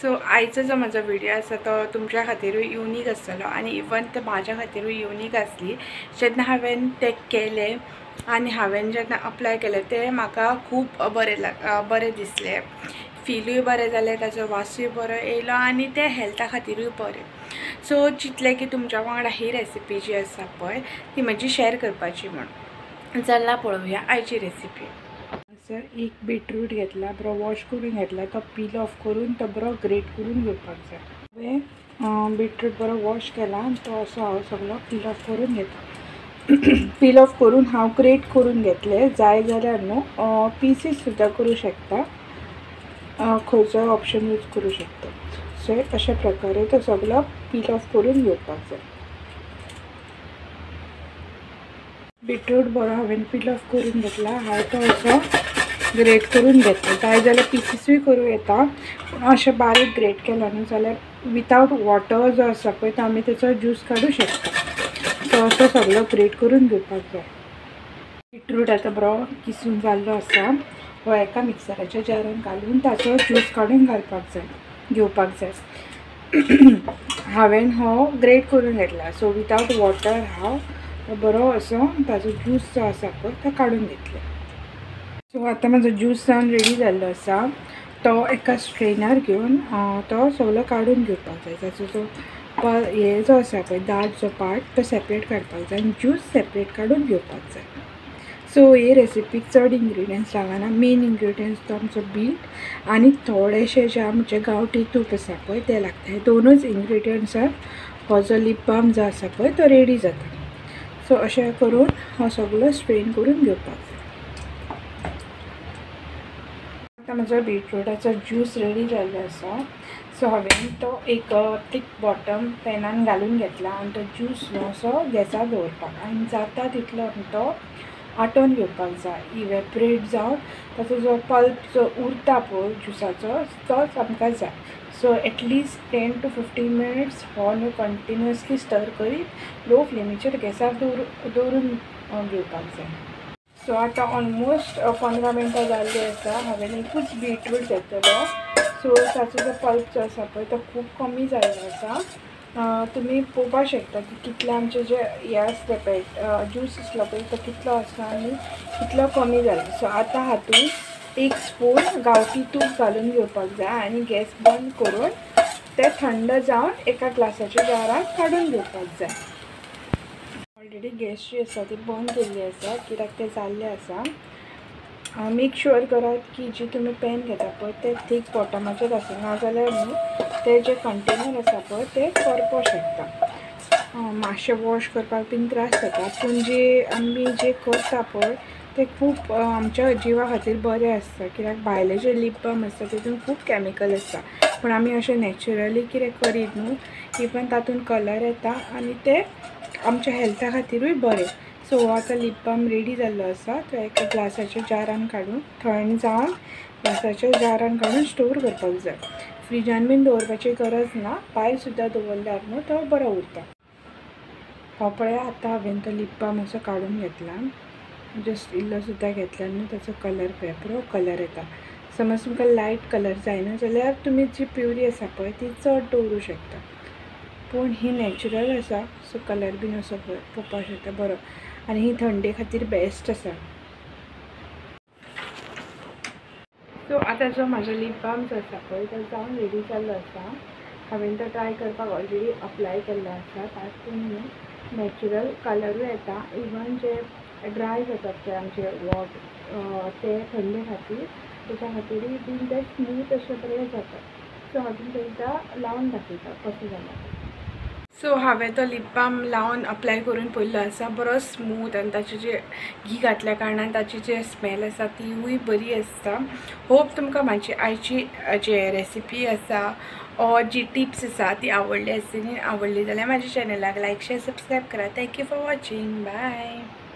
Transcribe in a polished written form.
So आयचो जो म्हजो व्हिडिओ आसा तो तुमच्या खातीरूय युनीक आसतलो आनी इवन ते म्हाज्या खातीरूय युनीक आसली. जेन्ना हांवें तें केलें आनी हांवें जेन्ना अप्लाय केलें तें म्हाका खूब बरें दिसलें. फिलूय बरें जालें, ताचो वासूय बरो येयलो आनी तें हेल्था खातीरूय बरें. सो चिंतलें की तुमच्या वांगडा ही रेसिपी जी आसा पळय ती म्हजी शेअर करपाची म्हणून. चला पळोवया आयची रेसिपी. सर एक बीटरूट घेतला, बरो वॉश करून घेतला, तो पील ऑफ करून तो बरो ग्रेट करून घेवपाक जाय. हांवें बीटरूट बरो वॉश केला आनी तो असो हांव सगळो पील ऑफ करून घेता. पील ऑफ करून हांव ग्रेट करून घेतले. जाय जाल्यार न्हू पिसीस सुद्दां करूं शकता, खंयचोय ऑप्शन यूज करूं शकता. सो अशा प्रकारे तो सगळो पील ऑफ करून घेवपाक जाय. बीटरूट बरो हांवें पील ऑफ करून घेतला. हांव तो असो ग्रेट करून घेतला. जाय जाल्यार पिसीसूय करूं येता, पूण अशें बारीक ग्रेट केला न्हू जाल्यार वितावट वॉटर जो आसा पळय तो आमी तेचो ज्यूस काडूं शकता. सो असो सगळो ग्रेट करून घेवपाक जाय. बीटरूट आतां बरो किसून जाल्लो आसा. हो एका मिक्सराच्या जारान घालून ताचो ज्यूस काडून घालपाक जाय, घेवपाक जाय. हांवें हो ग्रेट करून घेतला. सो वितावट वॉटर हांव बरो असो ताचो ज्यूस जो आसा पळय तो काडून घेतलो. सो आतां म्हजो ज्यूस जावन रेडी जाल्लो आसा. तो एका स्ट्रेनर घेवन तो सगळो काडून घेवपाक जाय. ताचो जो हे जो आसा पळय दाट जो पार्ट तो सेपरेट काडपाक जाय आनी ज्यूस सेपरेट काडून घेवपाक जाय. सो हे रेसिपीक चड इन्ग्रिडियंट्स लागना. मेन इन्ग्रिडियंट्स तो आमचो बीट आनी थोडेशे जे आमचे गांवठी तूप आसा पळय ते लागता. हे दोनूच इन्ग्रिडियंट्सान हो जो लिप बाम जो आसा पळय तो रेडी जाता. सो अशें करून हो सगळो स्ट्रेन करून घेवपाक जाय. आतां म्हजो बीटरूटाचो ज्यूस रेडी जाल्लो आसा. सो हांवें तो एक थीक बॉटम पॅनान घालून घेतला आनी तो ज्यूस न्हू असो गॅसार दवरपाक आनी जाता तितलो तो आटोवन घेवपाक जाय. इवेपरेट जावन ताचो जो पल्प जो उरता पळय ज्युसाचो तोच आमकां जाय. सो एटलिस्ट 10 to 15 minutes हो न्हू कंटिन्युअसली स्टर करीत लो फ्लेमीचेर गॅसार दवरून घेवपाक जाय. सो आतां ऑलमोस्ट 15 मिनटां जाल्ली आसा. हांवें एकूच बीटरूट घेतलेलो. सो ताचो जो पल्प जो आसा पळय तो खूब कमी जाल्लो आसा. तुमी पळोवपाक शकता की कितले आमचे जे हे आसले पळय ज्यूस आसलो पळय तो कितलो आसा आनी कितलो कमी जाला. सो आतां हातूंत 1 स्पून गांवठी तूप घालून घेवपाक जाय आनी गॅस बंद करून तें थंड जावन एका ग्लासाच्या जारांत काडून घेवपाक जाय. ऑलरेडी गॅस जी आसा ती बंद केल्ली आसा कित्याक तें जाल्लें आसा. मेक शुअर करात की जी तुमी पॅन घेता पळय तें थीक बॉटमाचेर आसा, नाजाल्यार न्हू तें जे कंटेनर आसा पळय तें करपाक शकता. मातशें वॉश करपाक बीन त्रास जाता, पूण जे आमी जे करता पळय तें खूब आमच्या जिवा खातीर बरें आसता. कित्याक भायले जे लिप बाम आसता तितून खूब कॅमिकल आसता, पूण आमी अशें नॅचरली कितें करीत न्हू इवन तातूंत कलर येता आनी तें आमच्या हेल्था खातीरूय बरें. सो हो आतां लिप बाम रेडी जाल्लो आसा. तो एका ग्लासाच्या जारान काडून थंड जावन ग्लासाच्या जारान काडून स्टोर करपाक जाय. फ्रिजान बीन दवरपाची गरज ना, भायर सुद्दां दवरल्यार न्हू तो बरो उरता. हो पळय आतां हांवें तो लिप बाम असो काडून घेतला. जस्ट इल्लो सुद्दां घेतला न्हू ताचो कलर पळय बरो कलर येता. समज तुमकां लायट कलर जाय न्हू जाल्यार तुमी जी प्युरी आसा पळय ती चड दवरूं शकता, पूण ही नॅचरल आसा. सो कलर बीन असो पळोवपाक शकता बरो आनी ही थंडे खातीर बेस्ट आसा. सो आतां जो म्हाजो लिप बाम जो आसा पळय तो जावन रेडी जाल्लो आसा. हांवें तो ट्राय करपाक ऑलरेडी अप्लाय केल्लो आसा. तातूंत न्हू नॅचरल कलरूय येता. इवन जे ड्राय जातात ते आमचे वॉट ते थंडे खातीर तेच्या खातीरूय बीन ते स्मूथ अशें बरें जाता. सो हांव तुमकां एकदां लावन दाखयता कशें जाला. सो हांवें तो लिप बाम लावन अप्लाय करून पळयल्लो आसा. बरो स्मूथ आनी ताचे जे घी घातल्या कारणान ताची जे स्मेल आसा तिवूय बरी आसता. होप तुमकां म्हाजी आयची जे रेसिपी आसा ऑर जी टिप्स आसा ती आवडली आसतली. आवडली जाल्यार म्हाज्या चॅनलाक लायक शेअर सबस्क्रायब करा. Thank you for watching. Bye.